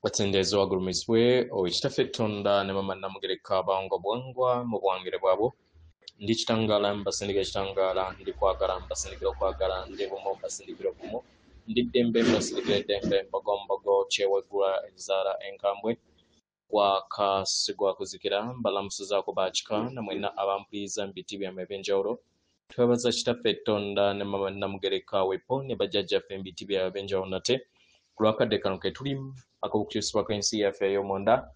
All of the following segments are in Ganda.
Watendeeze wagulumizibwe Owekitaffe Tonda ne Mama Namugereka bawanga obuwangwa mu buwangire bwabwo. Ndi kitangaala mbasindikira kitangaala, ndi kwagala mbasindikira okwagala, ndi bumu mbasindikira obumu, ndi ddembe mbasindikira eddembe, mbogombogo kyeweggula ezaala enkambwe, gwaka sigwa kuzikira, mbalamusizaako baakika na mwenna abampuliriza mu biti byammwe ebyenjawulo. Twebaza Kitaffe Tonda ne Mama Namugereka wepo ne bajjajjaffe mu biti byabwe ebyenjawulo nate ku lwakadde kano ke tulimu ak'okukyusibwa kw'ensi yaffe ey'omunda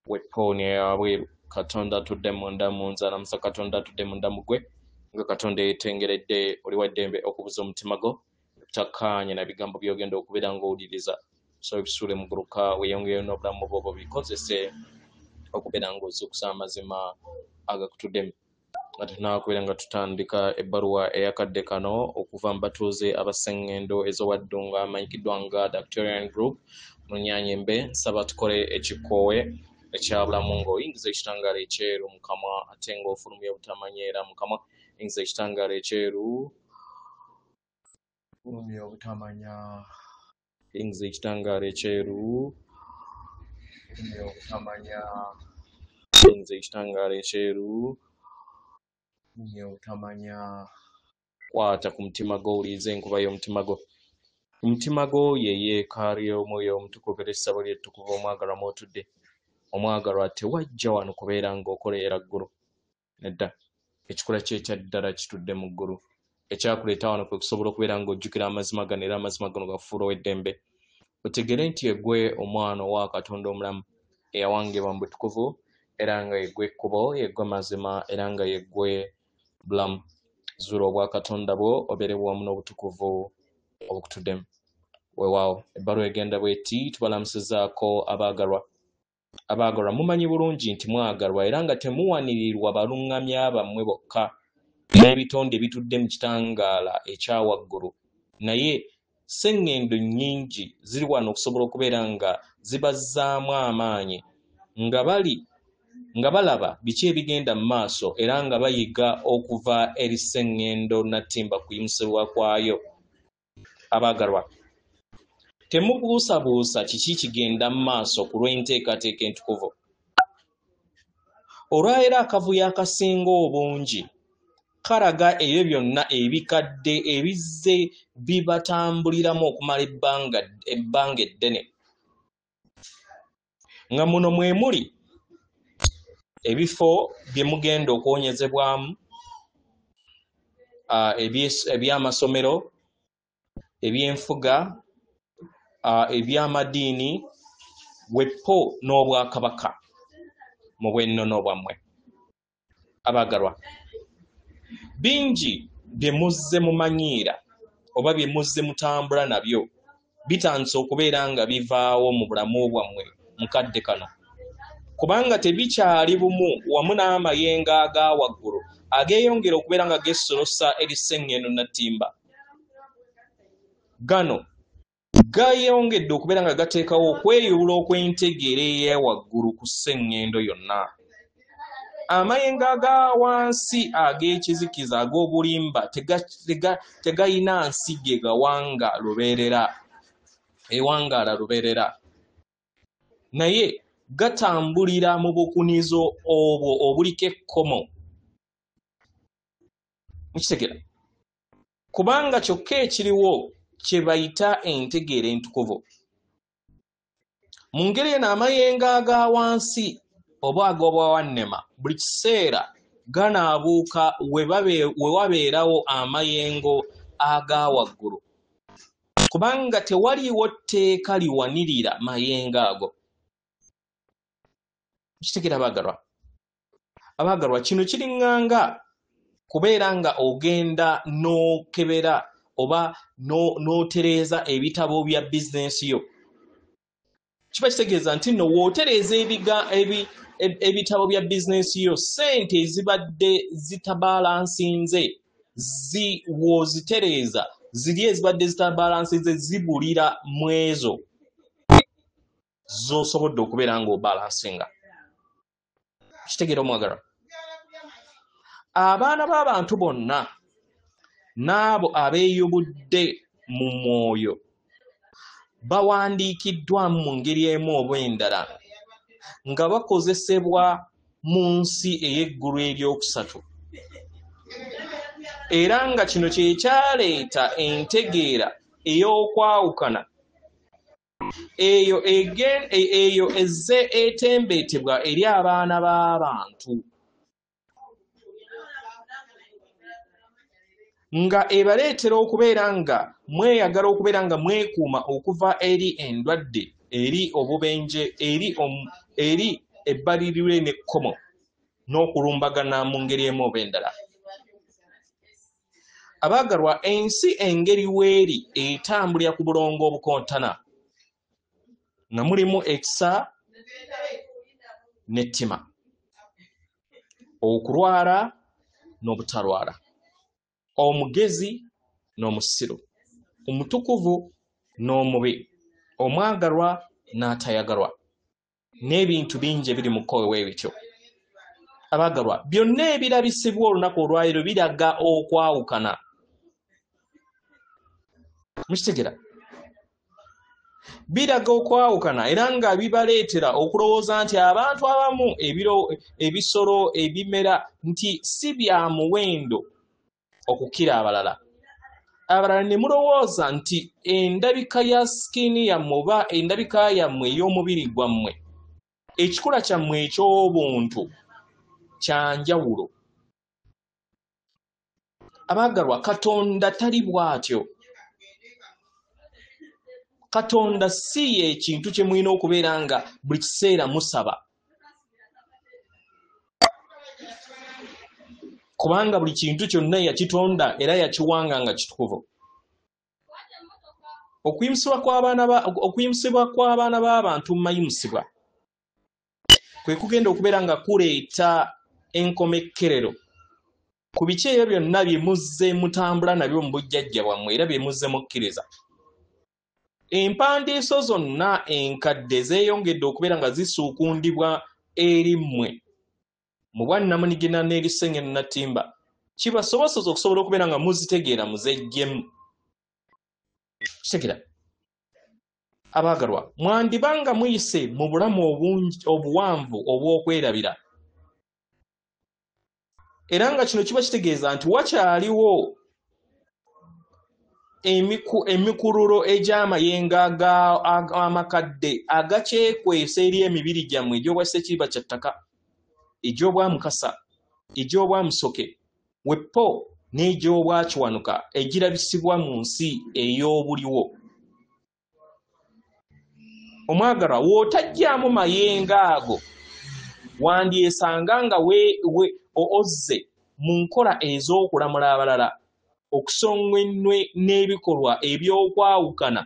wepo n'eyabweru. Katonda atudde munda mu nze alamusa Katonda atudde munda mu ggwe, nga Katonda yeetengeredde oli wa ddembe okubuza omutima gwo obutakkaanya na bigambo by'ogenda okubeera ng'owuliriza. So ebisuule muguluka weeyongereyo n'obulamu bwo bikozese okubeera ng'ozuukusa amazima agakutuddemu. Nga tetunnaba nga tutandika ebbaluwa ey'akadde kano okuva mu batuuze abasengendo ez'owaddunga amanyikiddwa nga Doctorian Group mu Nnyanyembe, nsaba tukole ekikkowe ekya bulamu ng'oyingiza ekitangaala ekyeru mu kamwa ate ng'ofulumya obutamanya era mu kamwa. Yingiza ekitangaala ekyeru, fulumya obutamanya. Yingiza ekitangaala ekyeru, fulumya obutamanya. Yingiza ekitangaala ekyeru, fulumya obutamanya. Kwata ku mutima gwo, owulirize enkuba y'omutima gwo. Omutima gwo ye yeekaalu y'Omwoyo Omutukuvu era essabo lye ettukuvu omwagalwa mw'otudde. Omwagalwa tewajja wano kubeera ng'okoleera ggulu. Nedda. Ekikula kye ekya ddala kitudde mu ggulu. Ekyakuleeta wano kwe kusobola okubeera ng'ojjukira amazima gano era amazima gano gakufuula ow'eddembe. Otegere nti yeggwe omwana owa Katonda omulamu eyawangibwa mu butukuvu era nga yeggwe ekkubo, yeggwe mazima era nga yeggwe bulamu. Zuula obwakatonda bwo obeere wamu n'obutukuvu obukutuddemu. Weewaawo ebbaluwa egenda bw'eti, tubalamusizaako abaagalwa. Abaagalwa mumanyi bulungi nti mwagalwa era nga temuwanirirwa baluŋŋamya bammwe bokka n'ebitonde ebitudde mu kitangaala ekya waggulu, naye sseŋŋendo nnyingi ziri wano okusobola okubeera nga zibazzaamu amaanyi nga balaba biki ebigenda mu maaso era nga bayiga okuva eri sseŋŋendo Nattimba kuyimusibwa kwayo. Abaagalwa, temubuusabuusa kiki kigenda mu maaso ku lw'enteekateeka entukuvu. Olwaleero akavuyo akasinga obungi kalaga ebyo byonna ebikadde ebizze bibatambuliramu okumala ebbanga eddene. Nga muno mwe muli ebifo bye mugenda okuwonyezebwamu, eby'amasomero, ebyenfuga, eby'amadiini, wepo n'obwakabaka mu bwennono bwammwe. Abaagalwa, bingi bye muzze mumanyiira oba bye muzze mutambula nabyo bitandise okubeera nga bivaawo mu bulamu bwammwe mu kadde kano, kubanga tebikyali bumu wamu n'amayengo aga waggulu ageeyongera okubeera nga geesolosa eri sseŋŋendo Nattimba. Gano gayongedde okubeera nga gateekawo okweyubula okw'entegeera eya waggulu ku sseŋŋendo yonna. Amayengo aga wansi ag'ekizikiza ag'obulimba tegayina nsi ge gawanga lubeerera, ewangaala lubeerera, naye gatambulira mu bukunizo obwo obuliko ekkomo. Mukitegera? Kubanga kyokka ekiriwo kye bayita entegeera entukuvu. Mu ngeri eno amayengo aga wansi oba ag'obwawannema buli kiseera ganaabuuka we wabeerawo amayengo aga waggulu, kubanga tewaliiwo tteeka liwanirira mayengo ago. Kitegera abaagalwa? Abaagalwa, kino kiriŋŋanga kubeera nga ogenda n'okebera oba n'otereeza ebitabo bya bizinensi yo. Kiba kitegeeza nti nno w'otereeza ebitabo bya bizinensi yo, ssente ezibadde zitabalansinze w'ozitereeza ziri ezibadde zitabalansinze zibulira mu ezo z'osobodde okubeera ng'obalansinga. Kitegeera omwagalwa? Abaana b'abantu bonna n'abo abeeyubudde mu mwoyo Bawandiikiddwamu mu ngeri emu oba endala nga bakozesebwa mu nsi ey'eggulu eryokusatu, era nga kino kye kyaleeta entegeera ey'okwawukana eyo ezze etembeetebwa eri abaana b'abantu, nga ebaleetera okubeera nga mweyagala okubeera nga mwekuuma okuva eri endwadde, eri obubenje, eri ebbalirirwe n'ekkomo n'okulumbagana mu ngeri emu oba endala. Abaagalwa, ensi engeri weeri etambulira ku bulongo obukontana nga mulimu ekisa n'ettima, okulwala n'obutalwala, omugezi n'omusiru, omutukuvu n'omubi, omwagalwa n'atayagalwa, n'ebintu bingi ebiri mu kkowe bityo. Abaagalwa, byonna ebirabisibwa olunaku olwaleero biraga okwawukana. Mukitegera? Biraga okwawukana era nga bibaleetera okulowooza nti abantu abamu ebisolo ebimera nti si bya muwendo okukira abalala. Abalala ne mulowooza nti endabika ya sikini yammwe oba endabika yammwe ey'omubiri gwammwe, ekikula kyammwe eky'obuntu kya njawulo. Abaagalwa, Katonda tali bw'atyo. Katonda si ye kintu kye mulina okubeera nga buli kiseera musaba, kubanga buli kintu kyonna yakitonda era yakiwanga nga kitukuvu. Okuyimusibwa kw'abaana b'abantu mu mayimusibwa kwe kugenda okubeera nga kuleeta enkomekkerero ku biki ebyo byonna bye muzze mutambula nabyo mu bujjajja bwammwe era bye muzze mukkiriza. Empandiiso zonna enkadde zeeyongedde okubeera nga zisuukundibwa eri mmwe mu bwannamunigina n'erisengeno nattimba, kibasoboseza okusobola okubeera nga muzitegeera muzeggyemu. Kitegera? Abaagalwa, mwandiba nga muyise mu bulamu obuwanvu obw'okwerabira, era nga kino kiba kitegeeza nti wakyaliwo emikululo egy'amayengo amakadde agakyekwesa eri emibiri gyammwe egy'obwa ssekiba kya ttaka, egy'obwamukasa, egy'obwamusoke, weppo n'egy'obwakiwanuka egirabisibwa mu nsi ey'obuliwo. Omwagalwa, w'otajjaamu mayengo ago wandyesanga nga ozze mu nkola ez'okulamula abalala, okusonga ennwe n'ebikolwa eby'okwawukana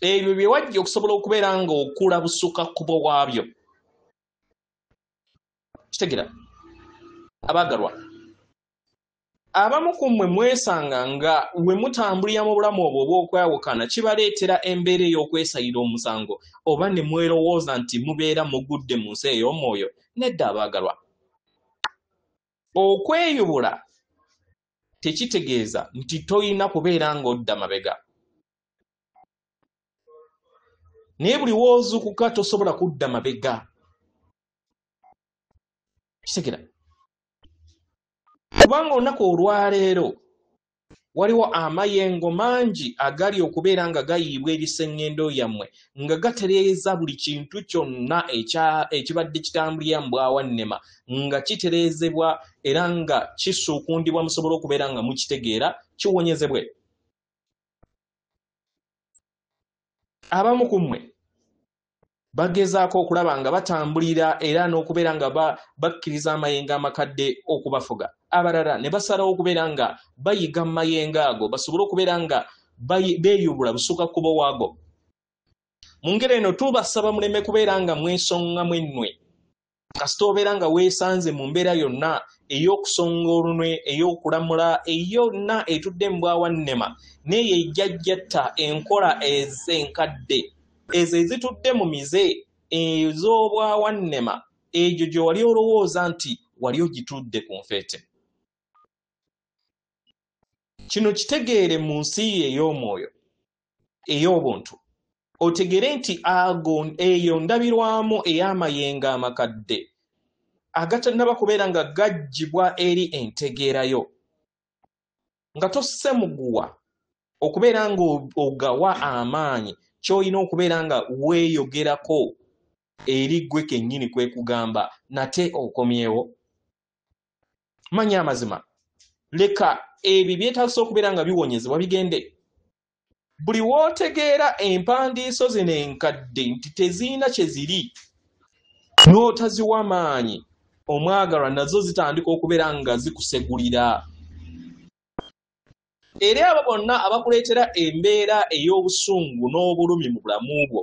ebyo bye wajja okusobola okubeera nga okula busuka kkubo waabyo. Kitegera? Abaagalwa, abamu ku mmwe mwesanga nga we mutambulira mu bulamu obwo obw'okwawukana kibaleetera embeera ey'okwesalira omusango oba ne mwerowooza nti mubeera mugudde mu nsi ey'omwoyo. Nedda abaagalwa, okweyubula tekitegeeza nti toyina kubeera ng'odda mabega, naye buli w'ozuukuka tosobola kudda mabega. Kitegera? Kubanga olunaku olwaleero waliwo amayengo mangi agali okubeera nga gayiibwa eri sseŋŋendo yammwe, nga gatereeza buli kintu kyonna ekibadde kitambulira mu bwawannema, nga kitereezebwa era nga kisuukundibwa musobole okubeera nga mukitegeera kiwonyezebwe. Abamu ku mmwe bagezaako okulaba nga batambulira era n'okubeera nga bakkiriza amayengo amakadde okubafuga. Abalala ne basalawo okubeera nga bayiga mu mayengo ago basobole okubeera nga beeyubula busuka kkubo waago. Mu ngeri eno tubasaba muleme kubeera nga mwesonga mwennwe. Kasita obeera nga weesanze mu mbeera yonna ey'okusonga olunwe, ey'okulamula, eyonna etudde mu bwawannema n'eyo ejjajjatta enkola ez'enkadde ezo ezitudde mu mize ez'obwawannema, egyo gye wali olowooza nti wali ogitudde ku nfeete. Kino kitegeere mu nsi ey'omwoyo. ey'obuntu, otegere nti ago eyo ndabirwamu ey'amayengo amakadde agatannaba kubeera nga gaggyibwa eri entegeerayo, nga tosse muguwa okubeera nga ogawa amaanyi. Ky'olina okubeera nga weeyogerako eri ggwe kennyini kwe kugamba nate okomyewo. Manya amazima, leka ebyo byetaagisa okubeera nga biwonyezebwa bigende. Buli w'otegeera empandiiso zino enkadde nti tezirina kye ziri, n'otaziwa maanyi, omwagalwa nazo zitandika okubeera nga zikusegulira. Era abo bonna abakuleetera embeera ey'obusungu n'obulumi mu bulamu bwo,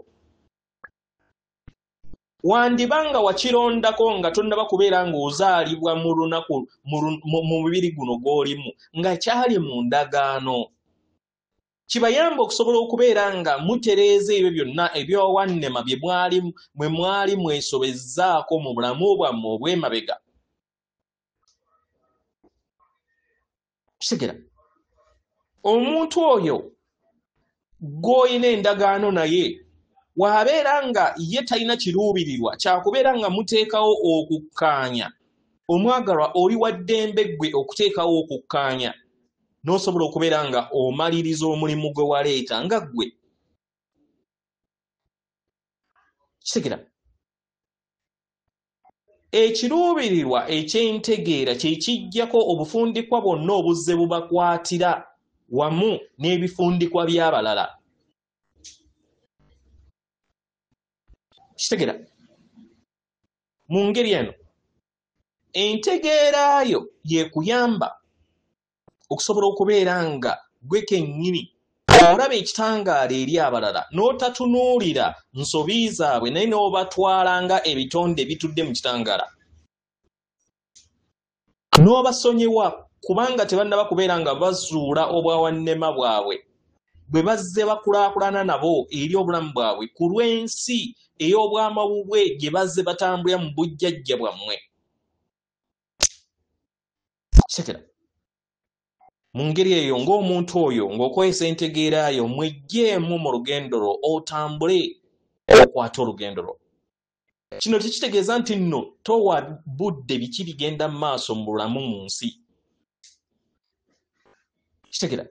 wandiba nga wakirondako nga tonnaba kubeera ng'ozaalibwa mu lunaku mu mubiri guno gw'olimu, nga kyali mu ndagaano. Kibayamba okusobola okubeera nga mutereeza ebyo byonna ebyawannema bye mwe mwali mwesobezzaako mu bulamu bwammwe obw'emabega. Kitegera omuntu oyo gw'olina endagaano naye w'abeera nga ye talina kiruubirirwa kyakubeera nga muteekawo okukkaanya, omwagalwa oli wa ddembe ggwe okuteekawo okukkaanya n'osobola okubeera nga omaliriza omulimu gwe waleeta nga ggwe. Kitegera ekiruubirirwa eky'entegeera kye kijjako obufundikwa bwonna obuzze bubakwatira wamu n'ebifundikwa by'abalala. Kitegera mu ngeri eno entegeerayo yekuyamba okusobola okubeera nga gwe kennyini olaba ekitangaala eri abalala n'otatunuulira nsobi zaabwe, naye n'obatwala nga ebitonde bitudde mu kitangaala, n'obasonyiwa kubanga tebannaba kubeera nga bazuula obwawannema bwabwe bwe bazze bakulaakulana nabo eri obulamu bwabwe ku lw'ensi ey'obwamawubwe gye bazze batambulira mu bujjajja bwammwe. Kitegera mu ngeri eyo ng'omuntu oyo ng'okozesa entegeerayo mweggyemu mu lugendo lwo, otambule okwate olugendo lwo. Kino tekitegeeza nti nno towa budde biki bigenda mu maaso mu bulamu mu nsi. Kitegera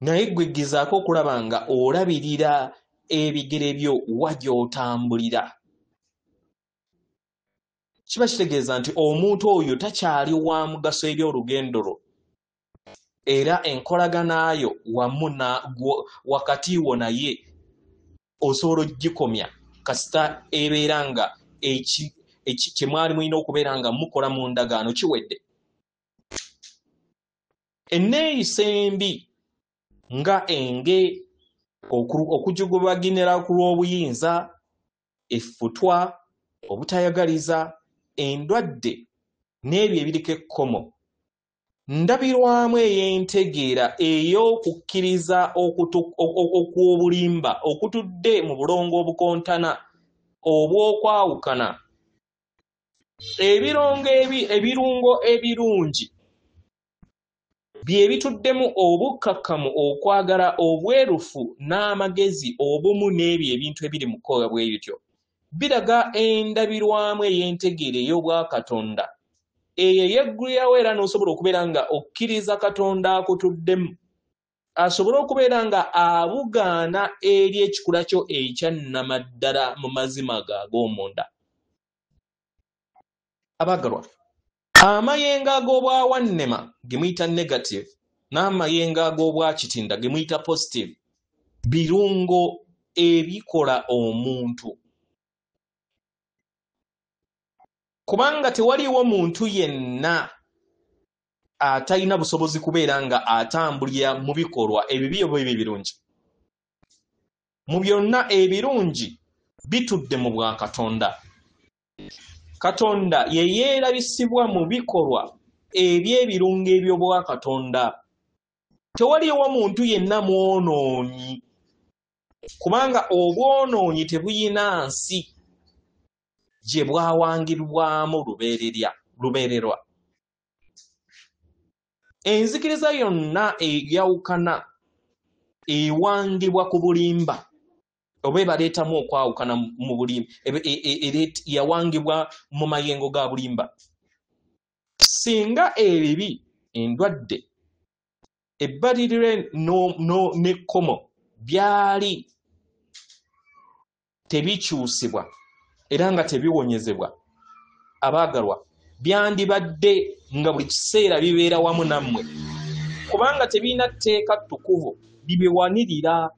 naye ggwe gezaako okulaba nga olabirira ebigere byo wa gy'otambulira. Kiba kitegeeza nti omuntu oyo takyali wa mugaso eri olugendo lwo, era enkolaganayo wamu wakati wo naye osobola ogikomya kasita ebeera nga kye mwali mulina okubeera nga mukola mu ndagaano kiwedde. Enneeyisa embi nga enge, okujugubaginira ku lw'obuyinza, effutwa, obutayagaliza, endwadde n'ebyo ebiriko ekkomo, ndabirwamu ey'entegeera ey'okukkiriza okw'obulimba okutudde mu bulongo obukontana obw'okwawukana. Ebirungo ebirungi bye bituddemu obukkakkamu, okwagala, obwerufu n'amagezi, obumu n'ebyo ebintu ebiri mu kukola bwe bityo biraga endabirwamu ey'entegeera ey'obwakatonda eyo eyeggulirawo, era n'osobola okubeera nga okkiriza Katonda akutuddemu asobole okubeera nga abugaana eri ekikula kyo ekyannamaddala mu mazima ge ag'omunda. Abaagalwa, amayengo ag'obwawannema ge muyita negative n'amayengo ag'obwakitinda ge muyita positive birungo ebikola omuntu, kubanga tewaliwo muntu yenna atalina busobozi kubeera nga atambulira mu bikolwa ebibi oba ebirungi. Mu byonna ebirungi bitudde mu bwakatonda. Katonda ye yeerabisibwa mu bikolwa eby'ebirungo eby'obwakatonda. Tewaliwo muntu yenna mwonoonyi, kubanga obwonoonyi tebuyina nsi gye bwawangibwamu lubeererwa. Enzikiriza yonna eyawukana ewangibwa ku bulimba oba ebaleetamu okwawukana mu bulimba, yawangibwa mu mayengo ga bulimba. Singa ebibi, endwadde, ebbalirire n'ekkomo byali tebikyusibwa era nga tebiwonyezebwa, abaagalwa, byandibadde nga buli kiseera bibeera wamu nammwe, kubanga tebirina tteeka ttukuvu libiwanirira.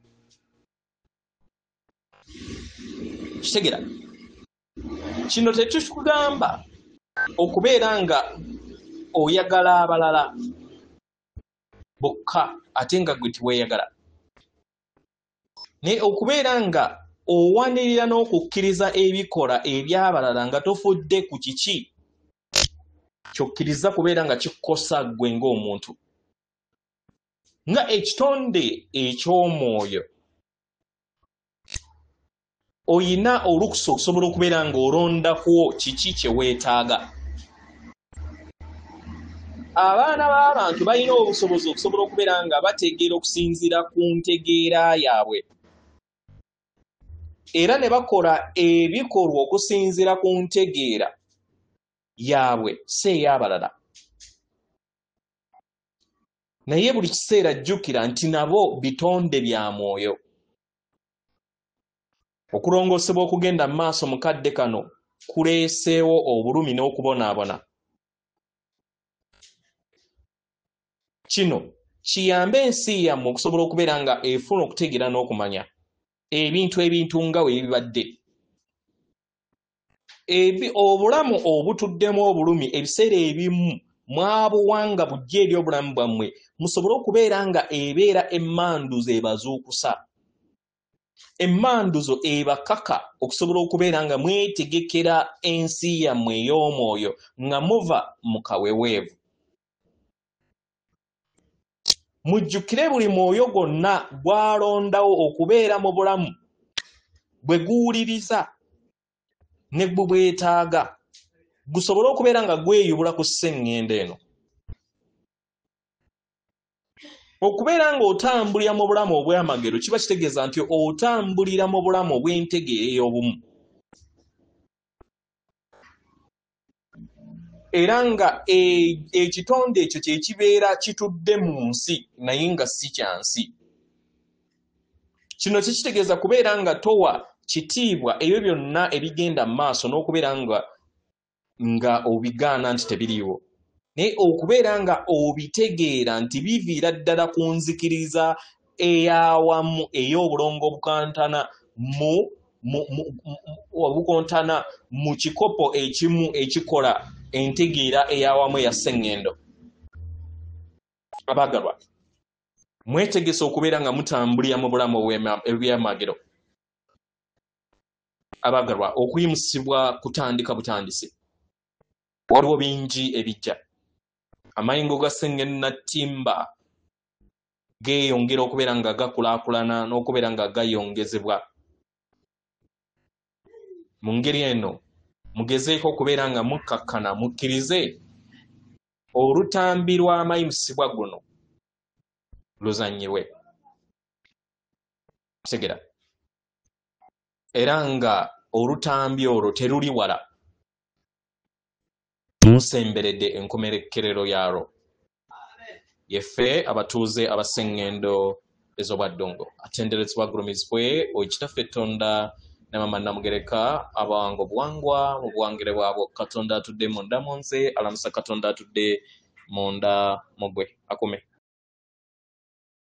Kitegera kino tetukugamba okubeera nga oyagala abalala bokka ate nga gwe tiweeyagala, naye okubeera nga owanirira n'okukkiriza ebikola eby'abalala nga tofudde ku kiki ky'okkiriza kubeera nga kikukosa ggwe ng'omuntu, nga ekitonde eky'omwoyo oyina olukusa okusobola okubeera ng'olondako kiki kye weetaaga. Abaana b'abantu balina obusobozi okusobola okubeera nga bategeera okusinziira ku ntegeera yaabwe, era ne bakola ebikolwa okusinziira ku ntegeera yaabwe si ey'abalala. Naye buli kiseera jjukira nti nabo bitonde bya mwoyo. Okulongoosebwa okugenda mu maaso mu kadde kano kuleeseewo obulumi n'okubonaabona. Kino kiyambe ensi yammwe okusobola okubeera nga efuna okutegeera n'okumanya ebintu nga bwe bibadde. Obulamu obutuddemu obulumi ebiseera ebimu mwabuwanga bujja eri obulamu bwammwe, musobole okubeera nga ebeera emmanduso ebazuukusa, emmanduso ebakaka okusobola okubeera nga mwetegekera ensi yammwe ey'omwoyo nga muva mu kaweweevu. Mujjukire buli mwoyo gwonna gwalondawo okubeera mu bulamu bwe guwuliriza ne gubwetaaga, gusobole okubeera nga gweyubula ku sseŋŋendo eno. Okubeera ng'otambulira mu bulamu obw'amagero kiba kitegeeza nti otambulira mu bulamu obw'entegeera ey'obumu, era nga ekitonde ekyo kye kibeera kitudde mu nsi naye nga si kya nsi. Kino kikitegeeza kubeera nga towa kitiibwa ebyo byonna ebigenda mu maaso n'okubeera nga obigaana nti tebiriiwo, naye okubeera nga obitegeera nti biviira ddala ku nzikiriza ey'awamu ey'obulongo obukontana mu kikopo ekimu ekikola entegeera ey'awamu eya sseŋŋendo. Abaagalwa, mwetegese okubeera nga mutambulira mu bulamu obw'ebyamagero. Abaagalwa, okuyimusibwa kutandika butandisi. Waliwo bingi ebijja. Amayengo ga sseŋŋendo na ttimba geeyongera okubeera nga gakulaakulana n'okubeera nga gayongezebwa. Mu ngeri eno mugezeeko okubeera nga mukkakkana, mukkirize olutambi lw'amayimusibwa guno luzannyibwe. Kutegera era nga olutambi olwo teruli wala, musemberedde enkomerekerero yalwo. Yeffe abatuuze abaseŋŋendo ez'obwaddongo, atenderezebwa agulumizibwe oyo Kitaffe Tonda ne Maama Namugereka, abawanga obuwangwa mu buwangire bwabwo. Katonda atudde munda mu nze, alamusa Katonda atudde munda mu ggwe. Akume.